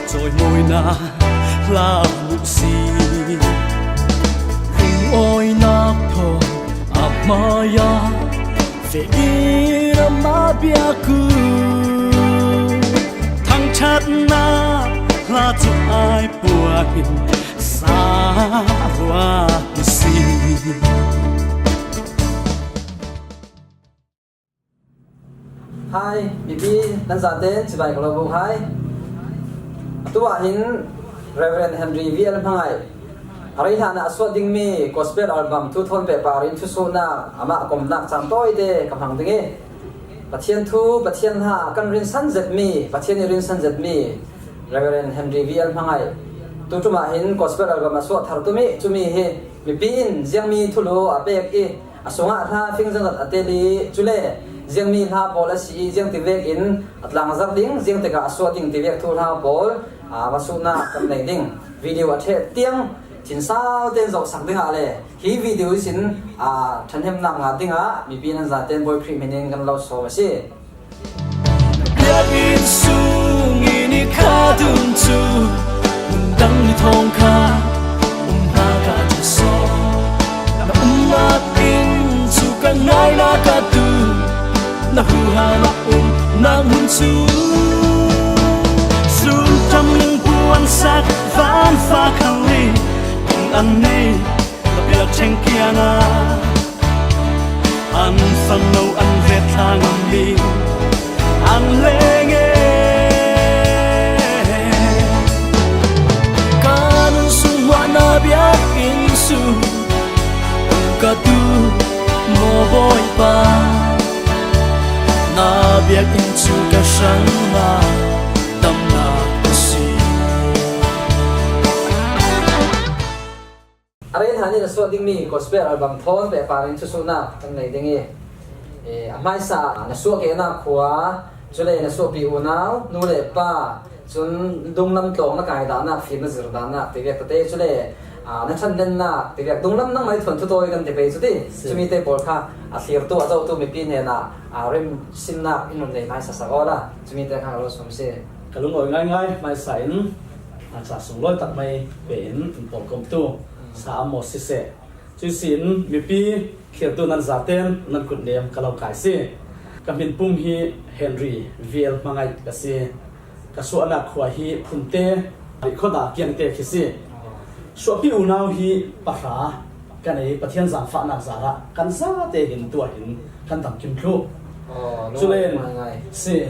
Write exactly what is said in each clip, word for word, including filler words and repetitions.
Cawimawina hla muh si. Lungawinak thaw a hmai-ah feh-in amah biak uh. Thangṭhatnak hla cu ai puah in sa ruat a si. Hai, mipi nan zaten cibai ka lo buk hai. Atu ah hin Reverend Henry V L Hmangaih a rei hlan ah a suah dingmi gospel album thu thawn pehpar in thusuhnak amah komnak caan tawite ka hmang ding i, Pathian thu, Pathian hla kan rinsan zetmi, Pathian i rinsan zetmi Reverend Henry V L Hmangaih tu ṭum ah hin gospel album a suah thar tum i, cumi hi mipi in ziangmi thulu a pek i, a sungah hla fing zongzat a tel i, cule ziangmi hla pawl a si i, ziangti vekin a tlangzar ding, ziangtikah a suah ding ti vek thu hla pawl, aa, va suhnak kan nei ding. Video a ṭheh tiang cinsau ten zohsak dingah le hi video ihsin, aa, ṭhathnemnak ngah dingah mipi nan zaten Bawi Khrih hminin kan lo sawm a si. Biakinn sung in i kha dum cu, nundang ni thawng kha um hna ka ti saw. Na umnak inn cu ka ngaihnak a tu, na huham a umnak hmun cu. Sumṭam ning puan sak van fa khal i, an nei. Biakṭheng kiangah an fangno an ret thla ngammi an leng e. Ka nun sung muahna biakinn sung ka tu maw Bawipa, na biakinn cu ka hrang ah damnak a si. A rei hlan in a suah dingmi gospel album thawn pehpar in thusuhnak kan nei ding i, eh, a hmaisa na suah kehnak khua, cule na suahpi unau, nu le pa, cun dunglam tlawng na kai dahnak, fim na zir dahnak, ti vek tete, cule, ah, na ṭhanlennak, ti vek, dunglam nangmah i thuanthu tawi kan ti pei cu ti, si, cumi te pawl kha a thlirtu, a zohtu mipi hnenah, ah, rim sinnak in run nei hmaisa sak awla, cumi te kha ka lo sawm si. Ka lungawi ngaingai hmaisa in, a ca sunglawi tak mai pe in in pawlkomtu sa a maw siseh, cuih sin mipi thlirtu nan zaten nan kutnem ka lo kai si. Ka hminpum hi Henry V L Hmangaih ka si. Ka suahnak khua hi Phunte, Rihkhawt ah kiangte khi si. Suahpi unau hi pahra kan ei, Pathian zaangfahnak zarah kan zate hin tuah hin kan damkim thluh. Aw, cule lungawi ngaingai si.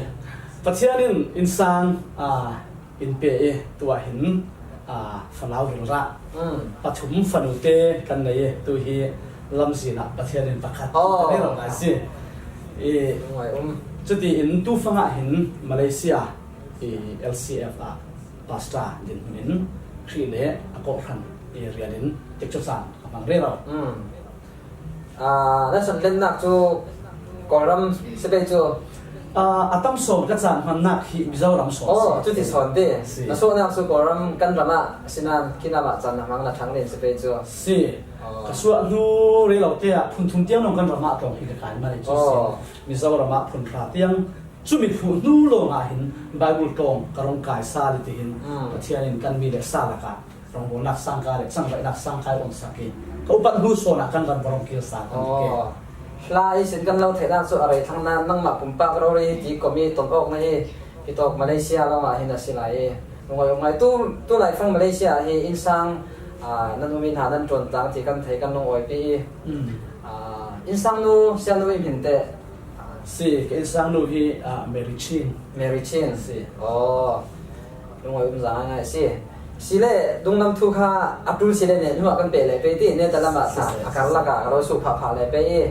Pathian in innsang, aa, in pe i tuah hin, aa, fanau rilrah, mm, pathum fanute kan nei i tu hi lamzin ah Pathian in pakhat, aw, kan i lo lai si. I, lungawi um. Cutiin tu fangah hin Malaysia i L C F ah pastor dinhmun in Khrih le a kawhhran i rian in tikcu caan a hmang rero. Mm. Aa, na ṭhanlennak cu Kawlram si pei cu? Aa, a tam sawn ka caan hmannak hi Mizoram sawn, aw, si. Cuti sawn ti. Si. Na suahnak cu Kawlram kan ram ah a si nain khi lam ah caan na hmang na ṭhang len si pei cu? Si. Aw. Ka suah hnu rei lo te ah phun thum tiang lawng kan ram ah tlawng hi ka kai mah i cu, aw, si. Mizoram ah phun hra tiang cumi hmuh hnu lawng ah hin Baibal tlawng ka rung kai sal i tihin, mm, Pathian in kan mi le sa lakah rawngbawlnak sangka le cangvaihnak sangka i umsak i, ka upat hnu sawn ah kan ram va rung kir sal kan ti ke. Aw. Hla ihsin kan lo theihnak cu a rei thlang nain nangmah pumpak rori ti kom i ton awk na hi, hitawk Malaysia lam ah hin a si lai i, lungawi um ngai. Tu, tu laifang Malaysia ah hi innsang, aa, nan um i hna nan ṭuan tlang ti kan thei, kan lungawipi i, mm, aa, innsang nu, sianu i hmin teh? Si, ka innsang nu hi, aa, Mary Chin. Mary Chin. Si. Aw. Lungawi um zong a ngai si. Si le, dunglam thu kha a ṭul si le ne, hnu ah kan peh le pei ti, ne ta lam ah, si, si, a karlak ah ka lo suh phah phah le pei i.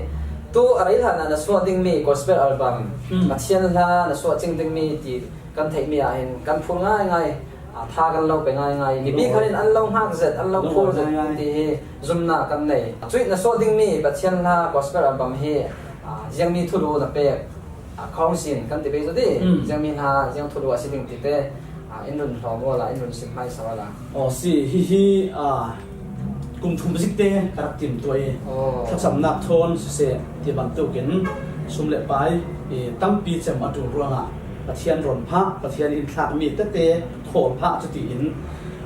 Tu a rei hlan ah na suah dingmi gospel album, hmm, Pathian hla na suah cing dingmi ti kan theihmi ah hin kan phur ngaingai. Aa, tha kan lo pe ngaingai. Mipi khan in an lo hngak zet, an lo phur zet ti hi zumnak kan nei. Cuih na suah dingmi Pathian hla gospel album hi, aa, ziangmi thulu na pek, aa, khawng sin kan ti pei cu ti. Mm. Ziangmi hla, ziang thulu a si ding ti te, aa, in run hlawm awla, in run sim hmaisa awla. Aw, si, hihi, aa, kum thum zik te ka rak timtuah i, aw, thlacamnak thawn siseh ti bantukin sum le pai i tampi cem a ṭul ruangah Pathian ron phah, Pathian in thlak mi tete khawl phah cutiin,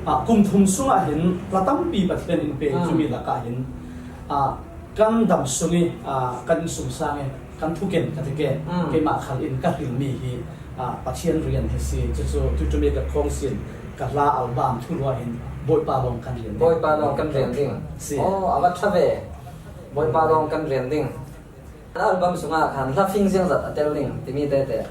ah, kum thum sungah hin hla tampi Pathian in pe, ah, cumi lakah hin, ah, kan dam sung i, ah, kan innsungsang i, kan thuken ka ti ke, ah, keimah khal in ka hril mi hi, ah, Pathian rian hi si, cucu tuiṭum i ka khawngsin ka hla album thulu ah hin Bawipa lawng kan rian ding. Bawipa lawng kan rian ding. Si. Oh, a va ṭha ve. Bawipa lawng kan rian ding. Album sungah khan hla fing ziangzat a tel ding timi tete.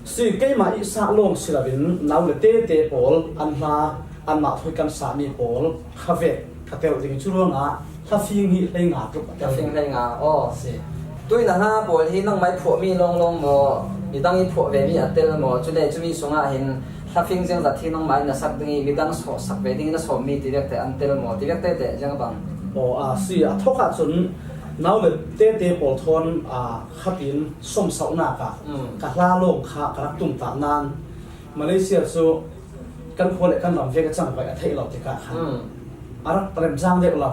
Si, keimah i sah lawng si loin nau le tete pawl an hla, anmah thawi kan sahmi pawl kha vek ka tel ding. Cu ruangah hla fing hi hleinga tluk a tel ding. Hla fing hleinga, aw. Si. Tui na hla pawl hi nangmah i phuahmi lawnglawng maw, midang i phuah vemi a tel maw, cule cumi sungah hin hla fing ziangzat hi nangmah in na sak ding i midang sawh sak ve ding i na sawmmi ti vekte an tel maw, ti vekte te ziang a bang? Aw, a si, a thawk ahcun nau le tete pawl thawn, a, khatin sawmsauhnak ah, mm, ka hla lawng kha ka rak tumtah nain Malaysia cu kan khua le kan ram vek a cang vai a theih lo tikah khan, mm, a rak remcang deuh lo.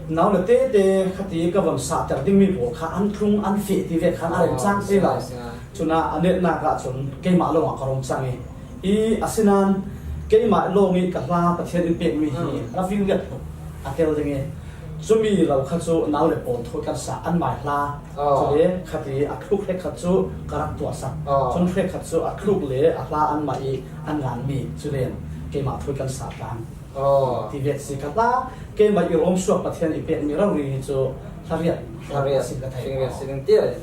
Nau le tete khati ka von sahter dingmi pawl kha an tlung an feh ti vek khan a remcang si lo. Aw, si, si. Cun a netnak ahcun keimah lawngah ka rung cang i, i asinain keimah lawng i ka hla Pathian in pekmi hi, mm, hla fing riat tluk a tel ding i, cumi lo kha cu nau le pawl thawi kan sah anmah i hla. Aw. Cule khati a tluk hrekkhat cu ka rak tuahsak. Aw. Cun hrekkhat cu a tluk le a hla anmah i an nganmi, cule keimah thawi kan sah tlang. Aw. Ti vek si ka hla, keimah i rawmsuak Pathian i pekmi rori hi cu hla riat, hla riat si ka thei. Hla riat si ding tiah.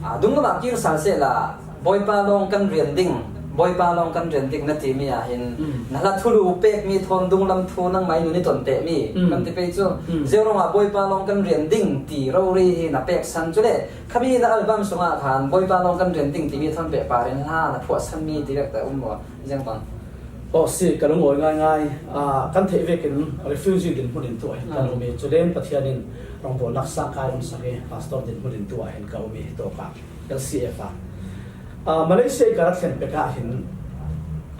A, dunglam ah kir sal sehla, Bawipa lawng kan rian ding, Bawipa lawng kan rian ding na timi ah hin, mm, na hla thulu pekmi thawn dunglam thu nangmah in nun i ton tehmi, mm, kan ti pei cu, mm, ziaruangah Bawipa lawng kan rian ding ti rori hi na peksan. Cule khami na album sungah khan Bawipa lawng kan rian ding timi thawn pehpar in hla na phuahsanmi ti vek ta um maw? Ziang bang? Aw, si, ka lungawi ngaingai. Ah, kan theih vekin refugee dinhmun in tuah hin kan um i, cule Pathian in rawngbawlnak sang kai unsak i, pastor dinhmun in tuah hin ka um i, hitawkah L C F ah, ah, Malaysia i ka rak thlen pek ah hin,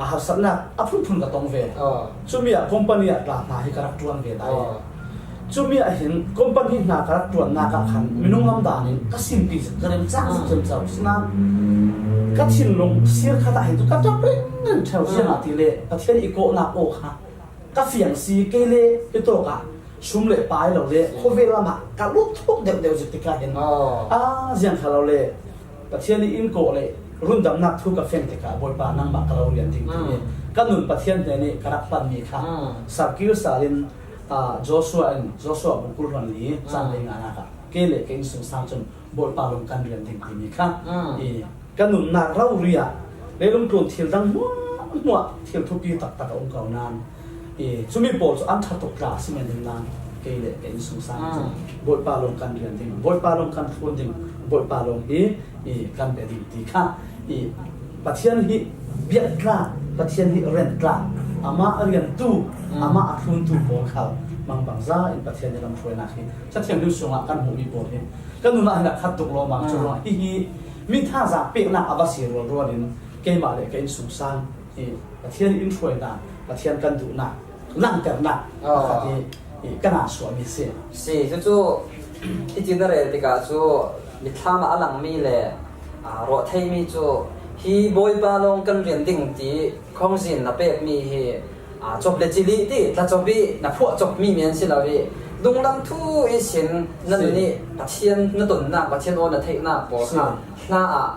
a harsatnak a phunphun ka tong ve. Ah. Cumi ah company ah tla hna hi ka rak ṭuan ve lai. Ah. Cumi ah hin company hna ka rak ṭuannak ah khan minung lam dan in ka simpi zet, ka remcang zet, ah, ciamco. Sinain ka thinlung sir khat ah hin cu ka ṭap ringring ṭheu, ah, ziangahtile Pathian i kawhnak aw kha ka fiang si, kei le hitawkah sum le pai lo le khuavel lam ah ka lut thuk deuhdeuh zet tikah hin, ah, ziang kha lo le Pathian i in kawh le rundamnak thu ka fiang tikah Bawipa nangmah ka lo rian ding ti, mm, ka nun Pathian hnen i ka rak hlanmi kha, mm, sakir sal in, ah, Joshua in, Joshua bung kul hluan li, mm, cang hleinganak ah kei le ka innsungsang cun Bawipa lawng kan rian ding timi kha, mm, i ka nunnak rori ah leilung tlun thil dang hmuahhmuah thil thupi taktak a um ko nain, i cumi pawl cu an ṭha tuk tla a si men ding nain kei le ka innsungsang cun, ah, Bawipa lawng kan rian ding, Bawipa lawng kan thlun ding, Bawipa lawng hi i kan bia ding ti kha, i Pathian hi biaktlak, Pathian hi rentlak, amah a riantu, mm, amah a thluntu pawl khal mangbangza in Pathian i lamhruainak hi Cathiang hnu sungah kan hmuhmi pawl hi ka nun ah hin a khat tuk lawmmam cu, ah, ruangah hihi mi thazaang peknak a va si rualrual in keimah le ka innsungsang hi Pathian in hruainak, Pathian kan duhnak, langhternak, ah, pakhat hi, hi kan aa suahmi si. Si, cucu hiti na rel tikah cu mitthlam ah a langmi le, aa, ruah theimi cu hi Bawipa lawng kan rian ding ti khongzin na pekmi hi, aa, cawp le cili ti tla cawp i na phuah cawpmi men si lo i, dunglam thu ihsin na, si, nun i Pathian na tonnak, Pathian aw na theihnak pawl, si, kha hla ah,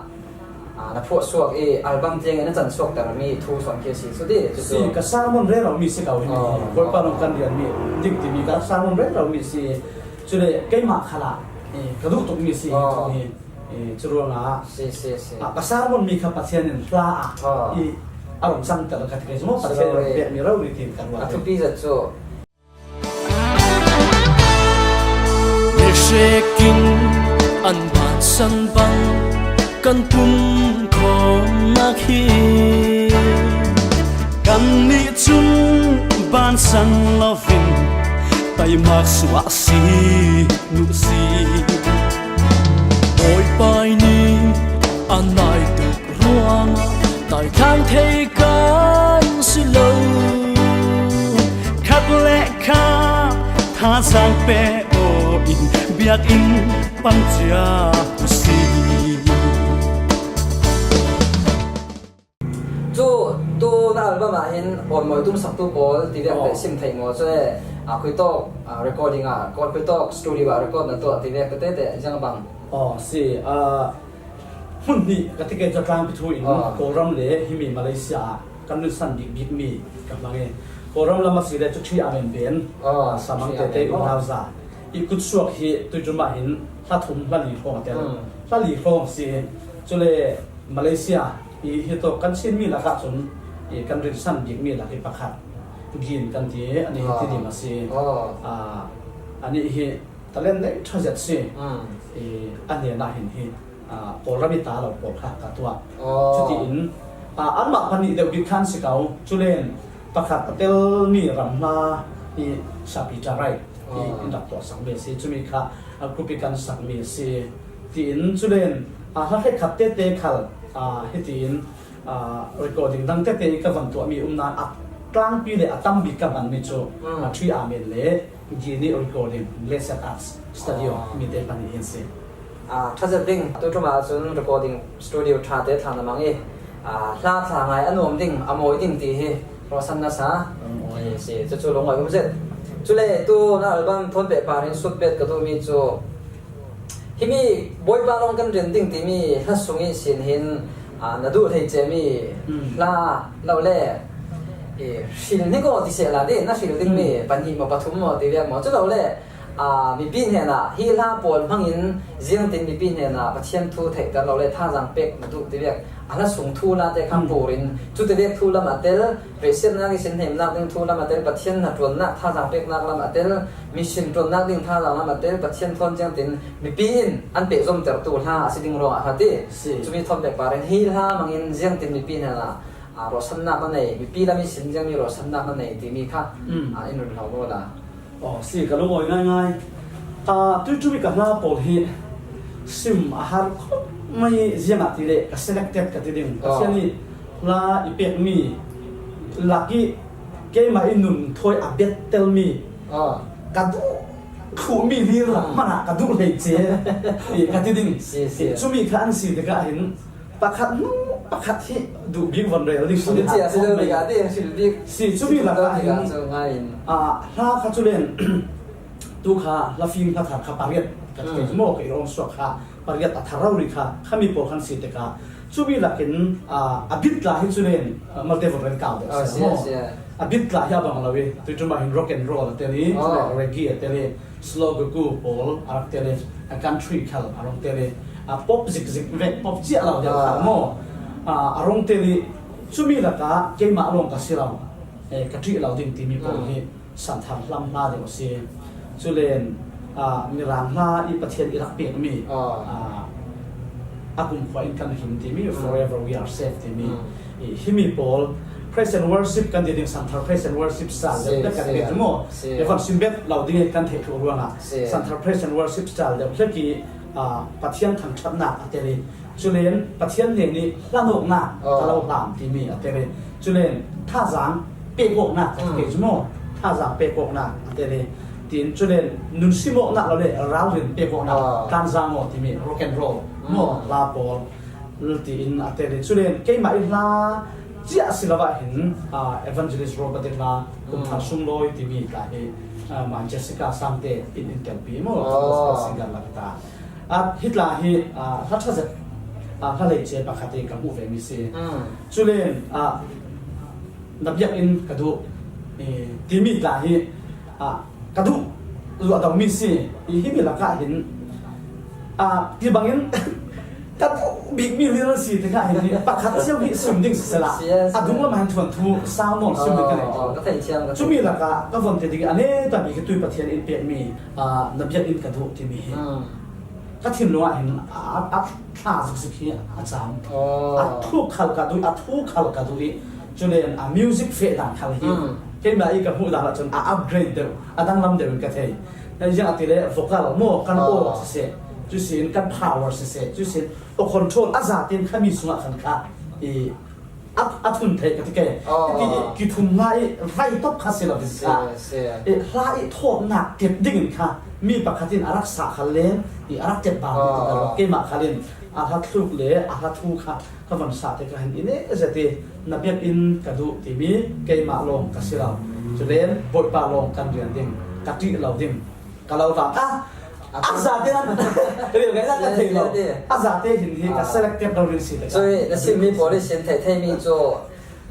aa, na phuah suak i album tiang i na can suaktermi thu sawn khi a si cu ti, cucu. Si, ka sermon reromi si ko hi. Oh. Bawipa lawng kan rianmi ding timi ka sermon reromi si. Cule keimah khalah, eh, ka duh tukmi si, oh, hi. Eh, cu ruangah, si, si, si, ah, ka sermon mi kha Pathian in hla ah, oh, i a rung cangter ka ti kei cu maw, Pathian in, sorry, pekmi rori tiin ka ruat. A thupi zet cu. Mihrekin an bansan bang kan pum khawmnak hi. Kannih cun bansan lovin taimak suah si nuh si. Bawipai nih a nai tuk ruangah taithang thei kan si lo. Khat le khat thazaang pe aw in biakinn pan cia u si. Album ah hin awn mawi tumsaktu pawl ti vek te sim thei maw? Cule a khuitawk, a, recording ah, kawl khuitawk studio ah record na tuah ti vek te te ziang bang? Aw, si, a, hmun hnih ka ti kei cu a tlangpi thu in Kawlram le himi Malaysia ah kan rinsan bik bikmi ka hmang i, Kawlram lam a si le cu Tri Amen pen, a, Samang tete i unau za i kutsuak hi tuiṭum ah hin hla thum hla li hrawng a tel. Hla li hrawng si. Cule Malaysia i hi tawk kan Chinmi lakah cun i kan rinsan bikmi lak hi pakhat Gin kan ti, anih hi Tidim a si. A, anih hi talent nei ṭha zet si. I, a hnenah hin hi, a, Kawlram i ta lo pawl kha ka tuah. Cutiin, a, anmah pahnih deuh bik khan si ko. Culen pakhat a telmi ram hla i Sapi Tarai i in rak tuahsakmi a si. Cumi kha a group i kan sakmi a si. Tiin culen, a, hla hrekkhat tete khal, a, hitiin, a, recording dang tete i ka van tuahmi um nain a tlangpi le a tam bik ka hmanmi cu, a, Tri Amen le Gin i recording, Blessed Arts Studio, mi te pahnih hi an si. A, ṭha zet ding, tuṭum ahcun recording studio ṭha te thla na mang i, a, hla thla ngai a nuam ding, a mawi ding ti hi rawhsan na sa. Cucu lungawi um zet. Cule tu na album thawn pehpar in sut bet ka duhmi cu, himi Bawipa lawng kan rin ding timi hla sung ihsin hin, aa, na duh hleice mi hla lo le, i, hril hnik aw ti sehla dih, na hril dingmi pahnih maw, pathum maw ti vek maw? Cu lo le, aa, mipi hnenah hi hla pawl hmangin ziangtin mipi hnenah Pathian thu theihter lo le thazaang pek na duh ti vek a hla sung thu hla te kha pur in cu ti vek thu lam a tel, Rehsiatnak ihsin hnemnak ding thu lam a tel, Pathian hnaṭuannak thazaang peknak lam a tel, mission ṭuannak ding thazaang lam a tel, Pathian thawn ziangtin mipi in an pehzomtertu hla a si ding ruangah hla ti. Cumi thawn pek par in hi hla hmangin ziangtin mipi hnenah, aa, rawhsannak na nei, mipi lam ihsin ziangmi rawhsannak na nei timi kha, aa, in run hlo nawn la. Aw, si, ka lungawi ngaingai. Aa, tuiṭum i ka hla pawl hi sim a har khawp mai, ziangahtile ka selected ka ti ding. Pathian i hla i pekmi lak i keimah i nun thawi a bet telmi ka duh thluhmi lila hmanah ka duh hleice ti ka ti ding. Cumi kha an si tikah hin pakhat hnu pakhat hi duh bik von rel ding. Sim cia si lo ding ah ti, sim bik. Si, cumi lakah hin, aa, hla kha culen tu kha hla fim hla thar kha pariat ka ti maw, ka i rawng suak kha pariat a thar rori kha khami pawl khan si tikah cumi lakin, aa, a bit tla hi culen, aa, malte von rel kau deuh si maw? A bit tla hi a bang lo i tuiṭum ah hin rock and roll a tel i, cule reggae a tel i, slow gugu pawl a rak tel i, a country khal a rung tel i, a pop zikzik vek, pop cia lo deuh kha maw? A, a rung tel i, cumi lakah keimah lawng ka si lo, eh, ka ṭih lo ding timi pawl hi santhar hlam hla deuh a si. Culen, a, Mirang hla i Pathian i rak pekmi, a, a kumkhua in kan him timi, Forever We Are Safe timi. I, himi pawl, praise and worship kan ti ding, santhar praise and worship style deuh kan ti maw? Evan sim bet lo ding i kan theih thluh ruangah santhar praise and worship style deuh hlek i, aa, Pathian thangṭhatnak a tel i, culen Pathian hnen i hlanawknak ka lo hlam timi a tel i, culen thazaang pekawknak ka ti kei cu maw? Thazaang pekawknak a tel i, tiin culen nun simawknak lo le ralrin pekawknak, tlanzaang aw timi rock and roll maw? Hla pawl tiin a tel i, culen keimah i hla cia si lo ah hin, aa, Evangelist Robert i hla, Kumthar Sunglawi timi tla hi, aa, Mai Jessica Sangte in in telpi maw, gospel singer lak ta. Aa, hi tla hi, aa, hla ṭha zet, aa, hla hleice pakhat i ka hmuh vemi si. Culen, aa, na biakinn ka duh, eh, timi tla hi, aa, ka duh luah domi si. I himi lakah hin, aa, ti bangin ka duh bikmi lila si tikah hin hi pakhat cio hi sim ding sisela, a dunglam ah hin thuanthu sau nawn sim ding ka nei. Cumi lakah ka von ti ding a neta bik hi tui Pathian in pekmi, aa, na biakinn ka duh timi hi ka thinlung ah hin a, a, a thla zikzik hi a cam. A thu khal ka duh, a thu khal ka duh i, culen a music feh dan khal hi keimah i ka hmuh dan ahcun a upgrade deuh, a danglam deuh in ka thei. Ziangahtile vocal maw, kan aw siseh, cusin kan power siseh, cusin aw control a zatin khami sungah khan kha i a, a thun theih ka ti ke. Hiti i kithum hna i vai tok kha si lo in kha, i hla i thawtnak tet ding in kha mi pakhat in a rak sa khal len i a rak tet bang ding in ka ruat. Keimah khal in A hla thluk le a hla thu kha ka von sa te ka hin i ne zia te, na biakinn ka duh timi keimah lawng ka si lo. Cule Bawipa lawng kan rian ding, ka ṭih lo ding, ka lo vang a, a zate nan ril ngai na ka thei lo. A zate hin hi ka selected lo rin si te ka. Cui na simmi pawl i sin theih theimi cu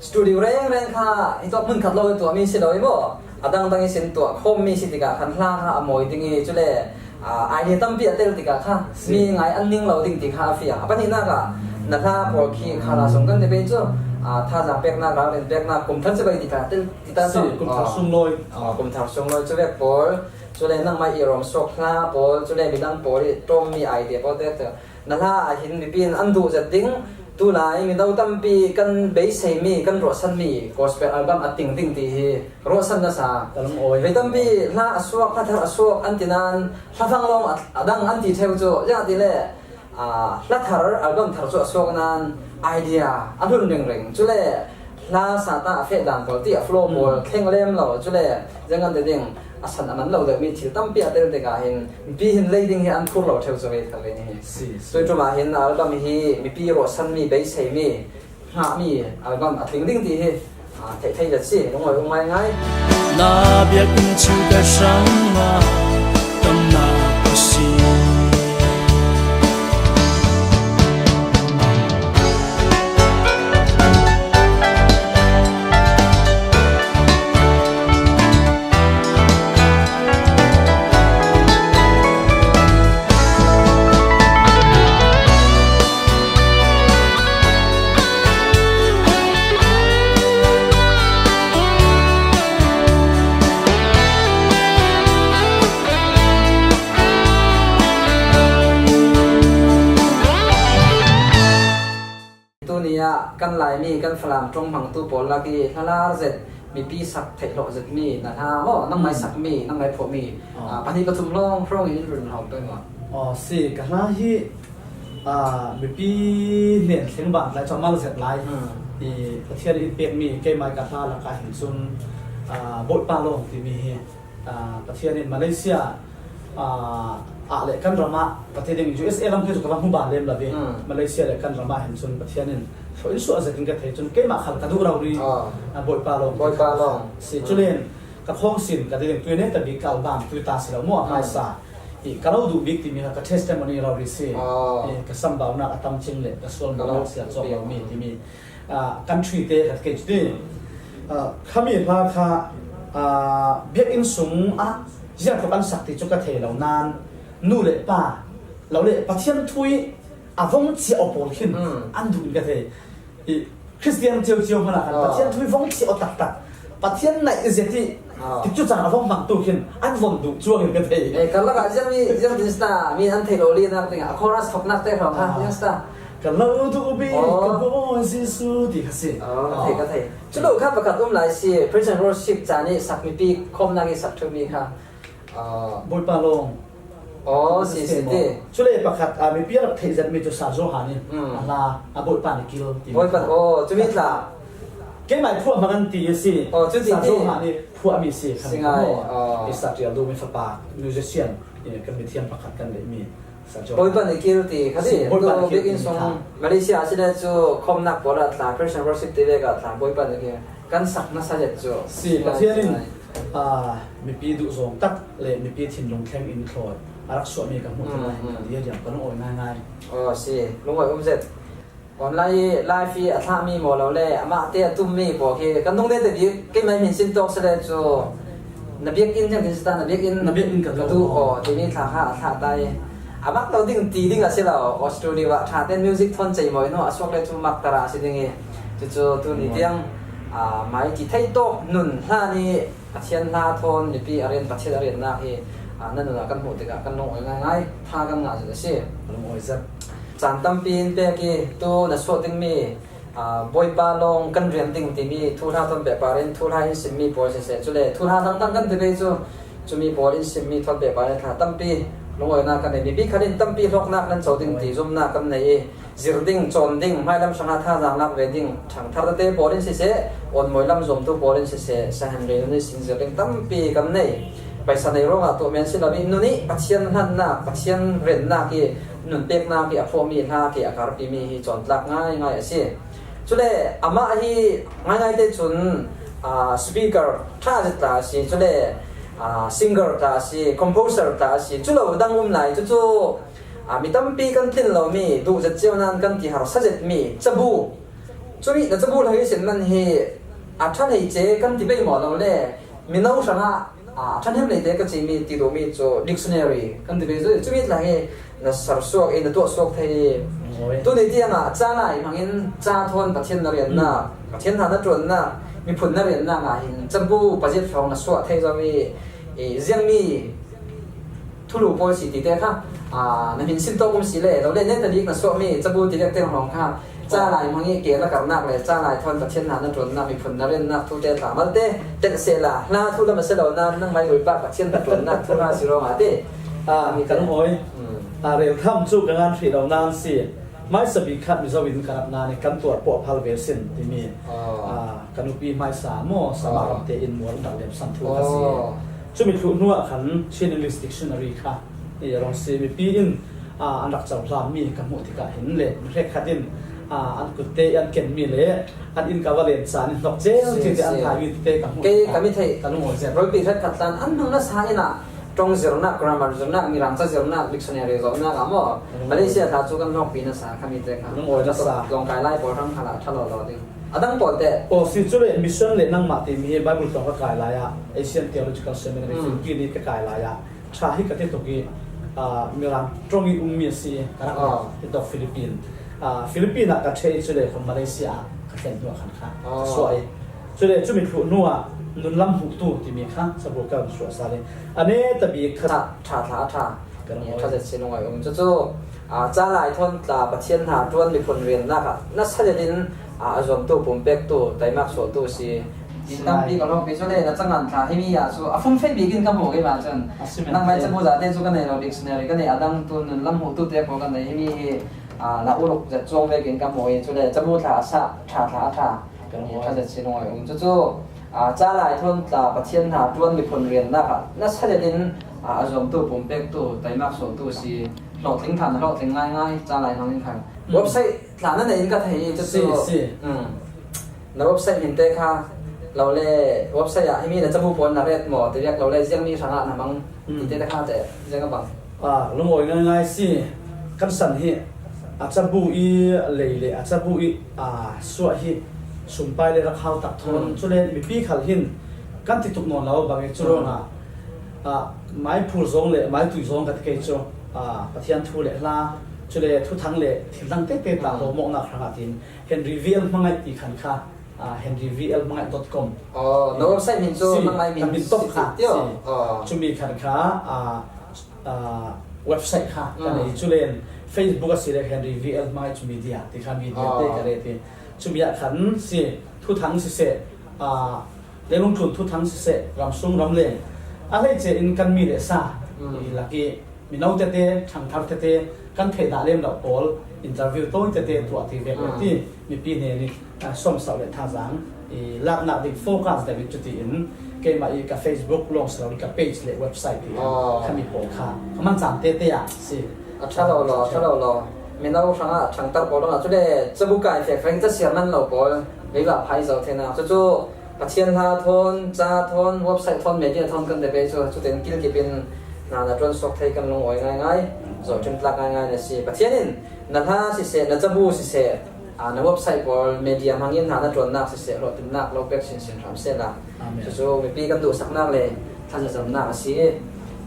studio rengreng kha hi tawk hmun khat lo i tuahmi si lo i maw? A dangdang i sin tuah khawmmi si tikah khan hla kha a mawi ding i, cule, aa, idea tampi a tel tikah kha mi ngai an ning lo ding ti kha a fiang. A pahnihnak ah na hla pawl khi kha hla sung kan ti pei cu, aa, thazaang peknak, ralrin peknak, kum thar cibai ti kha tel ti ta si, kum thar sunglawi. Aa, kum thar sunglawi cu vek pawl, cule nangmah i rawng suak hla pawl, cule midang pawl i ṭawmmi idea pawl te, na hla ah hin mipi in an duh zet ding. Tulai mino tampi kan beiseimi, kan ruahsanmi gospel album a ting ding ti hi ruahsan na sa. Ka lungawi. Vei tampi hla a suak, hla thar a suak an ti nain hla fang lawng a, a dang an ti ṭheu cu, ziangahtile, aa, hla thar, album thar cu a suak nain idea a hlun ringring. Cule hla sa ta a feh dan pawl ti a flow pawl thleng lem lo. Cule ziang kan ti ding, a san a man lo deuhmi thil tampi a tel tikah hin mipi hin lei ding hi an phur lo ṭheu cu vei thar vei ni hi. Si, si. Tui ṭum ah hin album hi mipi ruahsanmi, beiseimi, hngahmi album a tling ding ti hi, aa, theih thei let si, lungawi um ngaingai. Na biakinn cu ka hrangah damnak a si. Tuni ah kan Laimi, kan Falam ṭong hmangtu pawl lak i hlalar zet, mipi sak theih hlawh zetmi na hla maw, nangmah i sakmi, nangmah i phuahmi, aa, pahnih pathum lawng hrawng in in run hrawng pei maw? Aw, si, ka hla hi, aa, mipi hnen thleng ban lai, cu mal zet lai i Pathian in pekmi keimah i ka hla lakah hin cun, aa, Bawipa lawng timi hi, aa, Pathian in Malaysia, aa, ah le kan ram ah, Pathian in U S A lam khi cu ka va hmu ban lem lo ve. Malaysia le kan ram ah hin cun Pathian in thluachuah zet in ka thei cun keimah khal ka duh rori, aa, Bawipa lawng. Bawipa lawng. Si, culen ka khawng sin ka ti ding, tui ne ta bik ka album tui ta si lo maw, a hmaisa i ka lo duh bik timi kha ka testimony rori si. I ka sambaunak a tam cing le ka sual bawknak si a cawk lomi timi, aa, kan ṭhi te khat kei cu ti. Aa, khami hla kha, aa, biakinn sung ah ziangtluk an sak ti cu ka thei lo nain nu le pa lo le Pathian thu i a vong cia aw pawl khin an duh in ka thei. I Khristian ciocio hmanh ah khan Pathian thu i vong cia aw taktak, Pathian naih zet i tikcu caan a vong hmangtu khin an von duh cuang in ka thei. Eh, karlak ah ziangmi, ziang tin sita mi an theih lo linak dingah a chorus thoknak te hrawng kha ziang sita. Ka lo duh bik ka Bawi Jesuh ti kha si. Ka thei, ka thei. Cu lo kha pakhat um lai si, Praise and Worship caan i sak, mipi khawmnak i sak ṭhumi kha. Bawipa lawng. Aw, si, si ti. Cule pakhat, aa, mipi a rak theih zetmi cu Sa Johan in a hla, a Bawipa na kil ti. Bawipa, aw, cumi tla. Keimah i phuah hmang an ti a si. Aw, cu ti ti. Sa Johan i phuahmi si khan. Si ngai. Aw. I sa ṭial duhmi fapa, musician, i kan mithiam pakhat kan neihmi. Bawipa na kil ti kha ti. Bawipa na kil ti kha. Biakinn sung Malaysia a si le cu khawmnak pawl ah tla, Praise and Worship ti vek ah tla, Bawipa na kil. Kan sak nasa zet cu. Si, Pathian in, aa, mipi duhzawng tak le mipi thinlung thleng in thlawi a rak suahmi kan hmuh ṭhan lai hin kan diadiam kan lungawi ngaingai. Aw, si, lungawi um zet. Online i live i a thlahmi maw lo le, amah te a tummi pawl khi kan nung te te bik, keimah min sin tawk si le cu, na biakinn, ziang tin sita, na biakinn, na biakinn ka duh aw timi thla kha a thlah ta i, a mak lo ding ti ding a si lo. Aw, studio ah ṭha tein music thawn cei mawi hnu a suak le cu mak tara a si ding i, cucu tuni tiang, aa, mai ti thei tawk nun hlan i Pathian hla thawn mipi a rian, Pathian a riannak hi, aa, na nun ah kan hmuh tikah kan lungawi ngaingai, tha kan ngah zet a si. Lungawi zet. Caan tampi in pek i tu na suah dingmi, aa, Bawipa lawng kan rian ding timi thuhla thawn pehpar in thuhla in simmi pawl siseh, cule thuhla dangdang kan ti pei cu, cumi pawl in simmi thawn pehpar in thla tampi lungawinak kan nei. Mipi khat in tampi hlawknak nan co ding ti zumnak kan nei i, zir ding, cawn ding, hmailam hrangah thazaang lak ve ding, ṭhangthar tete pawl in siseh, awnmawi lam zuamtu pawl in siseh, Sahan rei nun i sin zir ding tampi kan nei. Paisa nei ruangah tuah men si lo i, nun i Pathian hlannak, Pathian riannak i nunpekna khi a phuahmi, hla khi a karpimi hi cawntlak ngaingai a si. Cule amah hi ngaingaite cun, aa, speaker ṭha zet tla a si. Cule, aa, singer tla a si, composer tla a si. Culo dang um lai. Cucu, aa, mi tampi kan tlin lomi, duh zet cio nan kan ti harsa zetmi cabu. Cumi na cabu hlei sin man hi a ṭha hlei ce kan ti pei maw lo le, mino hrangah, aa, a ṭhahnem leite ka cimi ti duhmi cu dictionary kan ti ve cu, cumi tla hi na sersuak i na tuahsuak thei i, tuni tiangah ca lai hmangin ca thawn Pathian na riannak, Pathian hna na ṭuannak, miphun na riannak ah hin cabu pazit hrawng na suah thei zo i, i ziangmi thulu pawl si tite kha, aa, na hmin sin tawk um si le, lo le, neta bik na suahmi cabu ti vek te hrawng kha, ca lai hmang i ke na karnak le, ca lai thawn Pathian hna na ṭuannak, miphun na riannak thu te tla malte, telh sehla, hla thu lam a si lo nan, nangmah i Bawipa Pathian na ṭuannak thu hna si ruangah te. Aa, kan hawi. Aa, rel tham cu ka ngan hrih lo nan si. Hmaisa bik khat Mizo in ka rat nan i kan tuar puah phal ve sin timi, aa, ka nupi hmaisa maw, Sama ram te in muar rak lem san thu ka si. Cumi thluh hnuah khan Chin English Dictionary kha i a rung si. Mipi in, aa, an rak cohlanmi ka hmuh tikah hin le mi hrekkhat in, aa, an kut te i an kenmi le an inn ka va len caan in hnok cel si, cite an si. Thaimi te ka hmuh. Kei tikah ka mi theih ka lung awi zet. Ropi hrekkhat tlan an hmang nasa in ah ṭong zirnak, grammar zirnak, mirang ca zirnak, dictionary zawhnak ah maw, Malaysia hla cu kan hnawkpi nasa khami te kha. Lung awi nasa. Tlawngkai lai pawl hrang khalah ṭha lawlaw ding. A dang pawl te. Aw, si cu le mission le nangmah timi hi Bible tlawng ka kai lai ah Asian Theological Seminary, Philippine i ka kai lai ah ṭha hi ka ti tuk i, aa, Mirang ṭong i ummi a si i ka rak ti tuk Philippine. Aa, Philippine ah ka ṭheh i cu le khun Malaysia ah ka thlen hnu ah khan kha ka suah i. Cu le cumi thluh hnu ah nunlam hmuhtu timi kha cabu ka suah sal i a neta bik kha ṭha, ṭha thla a ṭha. Kan hawi. Ṭha zet si lungawi um. Cucu, aa, ca lai thawn tla Pathian hna ṭuan miphun riannak ah nasa zetin, aa, a zuamtu, pumpektu, taimak suahtu si. Tampi ka lawmhpi cu le na cangan tla himi ah cu a fum fei bik in ka hmu kei ma cun. Nangmah cabu zate cu ka nei lo, dictionary ka nei, a dang tu nunlam hmuhtu te pawl ka nei himi hi, aa, na uluk zet cuang vekin ka hmu i cu le cabu tla a sah, ṭha tla a ṭha. Kan hawi. Ṭha zet si lungawi um. Cucu, aa, ca lai thawn tla Pathian hna ṭuan miphun riannak ah nasa zetin, aa, a zuamtu, pumpektu, taimak suahtu si. Hlawhtling hna na hlawhtling ngaingai, ca lai hmang in khan. Website tla na nei in ka thei i cucu. Si, si. Na website hmin te kha lo le, website ah himi na cabu pawl na ret maw ti vek lo le, ziangmi hrangah na hmang ti te kha te ziang a bang. Aa, lungawi ngaingai si. Kan san hi a cabu i lei le a cabu i, aa, suah hi sumpai le rak hau tak thawn. Cule mipi khal hin kan ti tuk nawn lo bang i cu ruangah, aa, mai phur zong le mai tui zong ka ti kei cu, aa, Pathian thu le hla, cule thuthang le thil dang tete ta hlawmawknak hrangah tin Henry V L Hmangaih ti khan kha, aa, Henry V L Hmangaih dot com. Aw, na website hmin cu si, hmangaih hmin ka hmin tok si kha, ti tio. Si. Aw. Cumi khan kha, aa, aa, website kha ka nei. Culen Facebook a si le Henry V L Hmangaih cu media ti kha media te ka ret i. Cumi ah khan si, thuthang siseh, aa, leilungtlun thuthang siseh, ramsung ramleng a hleice in kan mi le sa i lak i, mino tete, ṭhangthar tete, kan theih dah lem loh pawl interview tawi tete tuah ti vek le ti mipi hnen i, aa, sawmsauh le thazaang i laknak ding focus deuh i cuti in keimah i ka Facebook lawng si lo i ka page le website ti kha mi pawl kha ka man caan tete ah si. A ṭha lo law, a ṭha lo law. Mino hrangah ṭhangtar pawl hrangah cule cabu kai fek fek in casiar man lo pawl veivah phai zo theinak. Cucu Pathian hla thawn, ca thawn, website thawn, media thawn kan ti pei cu, cutin kilkip in hna na ṭuan suak thei kan lungawi ngaingai, zawhṭhim tlak ngaingai na si. Pathian in na hla siseh, na cabu siseh, aa, na website pawl, media hmangin hna na ṭuannak siseh, hlawhtlinnak lo pek sinsin hram sehla. Amen. Cucu mipi kan duhsaknak le thlacamnak a si i,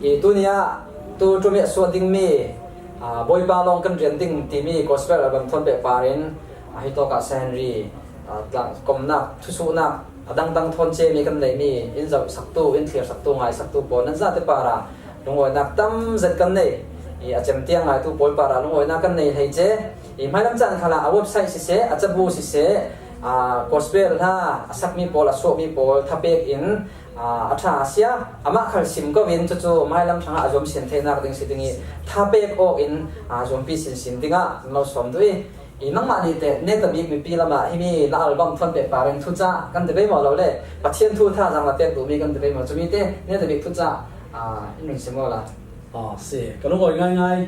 i tuni ah tu ṭum i a suah dingmi, aa, Bawipa lawng kan rian ding timi gospel album thawn pehpar in, aa, hitawk ah Sir Henry, aa, tlangkomnak, thusuhnak a dangdang thawn cemi kan neihmi in zohsaktu, in thlirsaktu, ngaisaktu pawl nan zate parah lungawinak tam zet kan nei. I a cem tiang ngaitu pawl parah lungawinak kan nei hleice. I hmailam caan khalah a website siseh, a cabu siseh, aa, gospel hla a sakmi pawl, a suahmi pawl thapek in, aa, a ṭha a sia, amah khal sim ko in cucu hmailam hrangah a zuam sin theinak ding si ding i thapek awk in, aa, zuampi sinsin dingah kan lo sawm duh i, i nangmah nih teh neta bik mipi lamah himi na album thawn pehpar in thucah kan ti pei maw lo le, Pathian thu thazaang na pek duhmi kan ti pei maw, cumi te neta bik thucah, aa, in run sim awla. Aa, si. Ka lungawi ngaingai.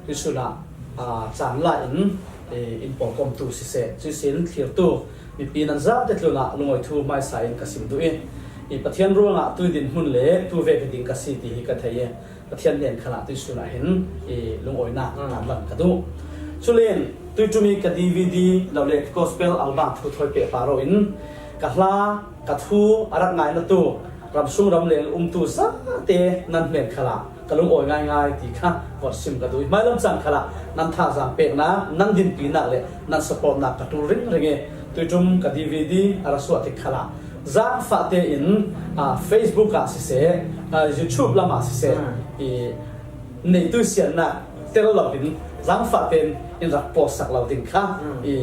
Tuisun ah Aa, caan la in, eh, in pawlkomtu siseh, cuisin thlirtu mipi nan zate tlunah lungawi thu hmaisa in ka sim duh i, i Pathian ruangah tui dinhmun le tu vek ding ka si ti hi ka thei i, Pathian hnen khalah tuisun ah hin i lungawinak Mm. tarlang ka duh. Culen tuiṭum i ka D V D lo le gospel album thu thawi pehpar aw in ka hla, ka thu a rak ngainatu, ramsung ramleng umtu zate nan hnen khalah ka lungawi ngaingai ti kha vawt sim ka duh i, hmailam cang khalah nan thazaang peknak, nan dinpinak le nan supportnak ka ṭul ringring i, tuiṭum ka D V D a ra suah tik khalah zangfahte in, aa, Facebook ah siseh, aa, YouTube lamah siseh, Mm. i neitu siannak tel lo in zangfahte in in rak pawtsak lo ding kha Mm. i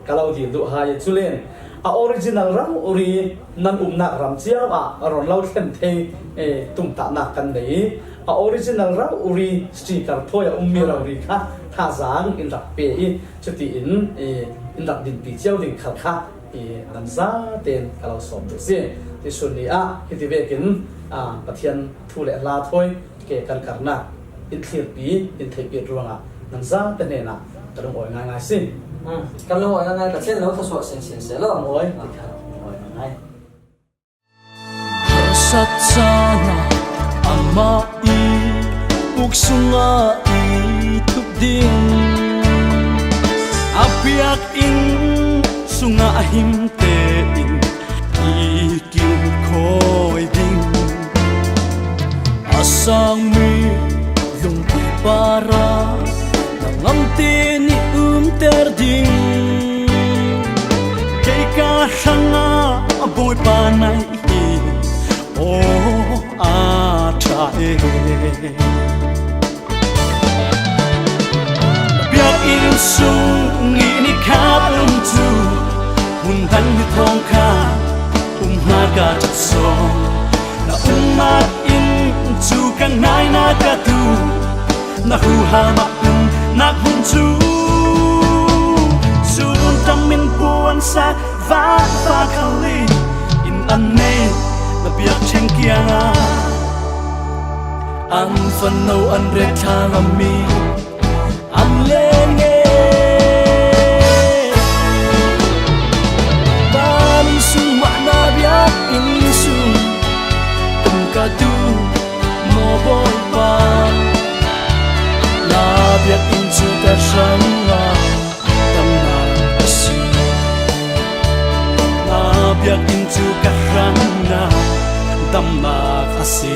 ka lo dil duh hai. Culen a original rori nan umnak ram cio ah a ron lo thlen thei, eh, tumtahnak kan nei i, a original rori sticker thawi a ummi Mm. rori kha thazaang in rak pe i, cutiin, eh, in rak dinpi cio ding khal kha i nan zaten ka lo sawm duh si. Tuisun ni ah hiti vekin, ah, Pathian thu le hla thawi ke kan karnak in thlirpi, in theihpi ruangah nan zate hnenah ka lungawi ngaingai si. Hmm. Kan lungawi ngaingai ka chin lo thluasuah sinsin seh lo. Lungawi, lungawi ngaingai. Harsat caan ah amah i uk sungah i thup ding, a biakinn sungah a him tein i kilkhawi ding. A sangmi lungpi parah na ngamte nih umter ding. Kei ka hrangah a Bawipa na hi, aw, a ṭha e. Na biakinn sung i ni khat um cu, hun dang ni thawng kha um hna ka ṭhat sawm. Na umnak inn cu ka ngaihnak ka duh, na huham ah umnak hun cu. Cun ṭam in puan sak vangfa khal in inn an nei, na biakṭheng kiangah an fanno an ret thla ngammi an leng e. Van sung mah na biakinn sung um ka duh maw Bawipa, na biakinn cu ka hrangah damnak a si. Na biakinn cu ka hrangah damnak a si.